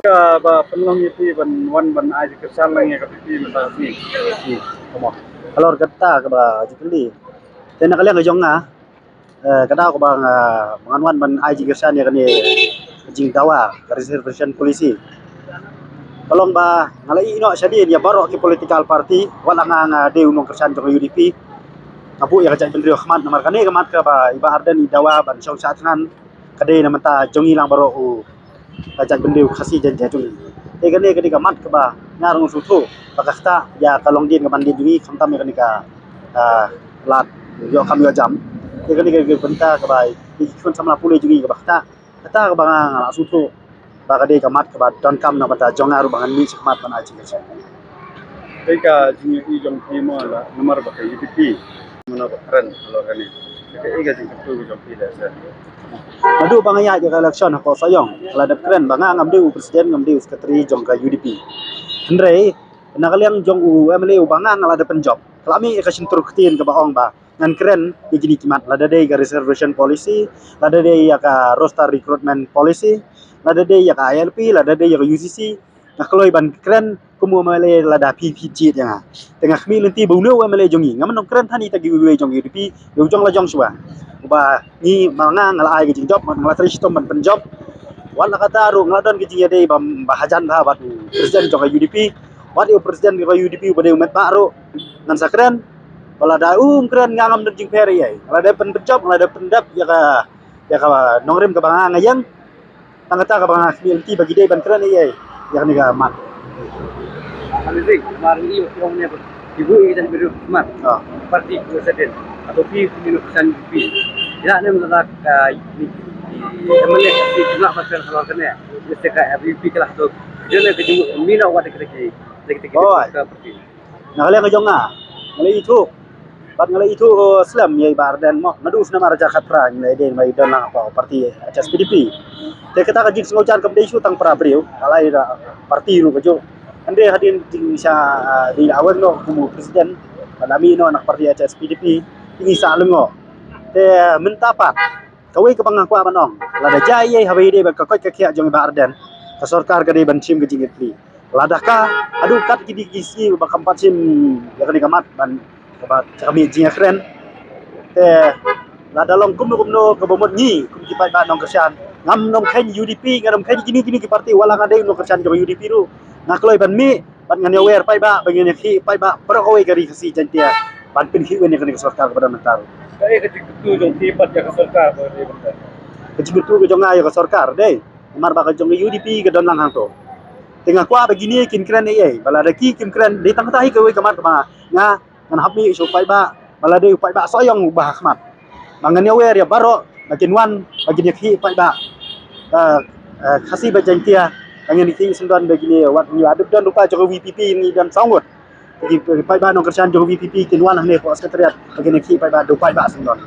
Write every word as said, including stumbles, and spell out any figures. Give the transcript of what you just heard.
Ka ba pynlong ïa phi ban wan ban ai jingkyrshan lang ïa ka VPP mynta ka sngi. Halor kata kaba jingkylli. Te na ka liang ka jong nga, eh, ka daw kaba nga, ba ngan wan ban ai jingkyrshan ïa kane ka jingdawa ka reservation policy. Ka long ba nga la ïeh noh shadien ïa baroh ki political party, wat la nga nga dei u nongkyrshan jong ka UDP. Nga buh ïa ka jaitbynriew ha khmat namar kane ka mat kaba i Bah Ardent i dawa ban shong shad thngan ka dei na bynta jong ngi lang baroh u ka jaitbynriew Khasi Jaiñtia jong ngi. Te kane ka dei ka mat kaba nga ruh nga sngewthuh ba ka ktah ïa ka longdien ka mandien jong ngi khamtam ïa kane ka, ah, lad ïoh kam ïoh jam. Te kane ka dei ka bynta kaba i ki khun samla pule jong ngi kaba ktah. Kata kaba nga nga la sngewthuh ba ka dei ka mat kaba donkam na bynta jong nga ruh ba ngan mih sha khmat ban ai jingkyrshan. Dei ka jingïohi jong phi mo la namar ba ka UDP mano ba kren halor kane. Dei ka jingkyntu jong phi la sa. Naduh ba nga ïaid ïa ka election hapoh Sohiong, la dep kren ba nga ngam dei u president, ngam dei u secretary jong ka UDP. Hynrei na ka liang jong u MLA uba nga nga la dep pynjop, ka la mih ïa ka shyntur ktien kaba ong ba ngan kren ïa kine ki mat, lada dei ka reservation policy, lada dei ïa ka roster recruitment policy, lada dei ïa ka ILP, lada dei ïa ka UCC. Nga kloi ban kren kum u MLA lada phi phi jied ïa nga. Te nga khmih lynti ba une u MLA jong ngi, ngam nang kren than ïa kita kiwei jong UDP, ïa u jong la jong shuwa. Uba ngi ma nga nga la ai ka jingjop, nga la trei shitom ban pynjop. Wat la kata ruh nga la don ka jingïadei ba, ba hajan bha bad u president jong ka UDP. Wat ïa u president jong ka UDP uba dei u met ba ruh ngan sa kren. Ba lada um kren nga ngam don jingpher ei ei. Nga la dei pynjop, nga la dei pyndep ïa ka, ïa ka nongrim kaba nga nga ïeng. Tang kata kaba nga khmih lynti ba ki dei ban kren ei ei ïa kane ka mat. Amazing, mar ngi ïoh ïoh ne ba ki bu i dan biru mat. Ah. Parti ku sedin atau pi ku minu kesan pi. Ila ne mala ka ni ni mana si kena pasal halal kene. Mesti ka VPP kelah tu. Dia ne ke jenguk mina wat kita ki. Kita ki. Oh, ka parti. Na ka liang ka jong nga, nga la ithuh. Bad nga la ithuh, uh, slem ïa i Bah Ardent mo. Naduh snem ar hajar khatphra ngi la ïadei bad i don lang hapoh parti HSPDP. Te kata ka jingsngewjan kam dei shu tang para briew, ka la ïa parti ruh kajuh. Hynrei hadien jingshah, uh, dei la weng noh kum u president, bad la mih noh na ka parti HSPDP, te ngi sah lyngngoh. Te mynta pat kawei kaba nga kwah ban ong, lada jia ei ei haba ïadei bad ka koit ka khiah jong i Bah Ardent, ka sorkar ka dei ban shim ka jingkitkhlieh. Lada ka haduh kat ki dei ki sngi ba kam pat shim ïa kane ka mat ban kaba ka mih jingïakren. Te lada long kumno kumno kaba mut ngi kum ki paidbah nongkyrshan, ngam nongkheiñ UDP, ngam nongkheiñ kine kine ki parti, wat la nga dei nongkyrshan jong UDP ruh, nga kloi ban mih bad ngan ïawer paidbah, ba ngin ïakhih paidbah baroh kawei ka ri Khasi Jaiñtia ban pynkhih win ïa kane ka sorkar kaba don mynta ruh. Kaei ka jingkyntu jong phi bad ïa ka sorkar kaba dei mynta? Ka jingkyntu ka jong nga ïa ka sorkar dei namar ba ka jong ka UDP ka don lang hangto. Te nga kwah ba kine kin kren ei ei, ba lada ki kim kren, dei tang kata hi kawei ka mat kaba nga ngan hap mih sha u paidbah, ba lada u paidbah Sohiong uba ha khmat. Ba ngan ïawer ïa baroh ba kin wan ba kin ïakhih paidbah, eh, eh, Khasi bad Jaiñtia, ba ngin ïakhih syndon ba kine wat ngi la dep don rupa jong ka VPP ngi don saw ngut. Ki paidbah nongkyrshan jong ka VPP kin wan hangne hapoh secretariat ba kin ïakhih paidbah, da u paidbah syndon.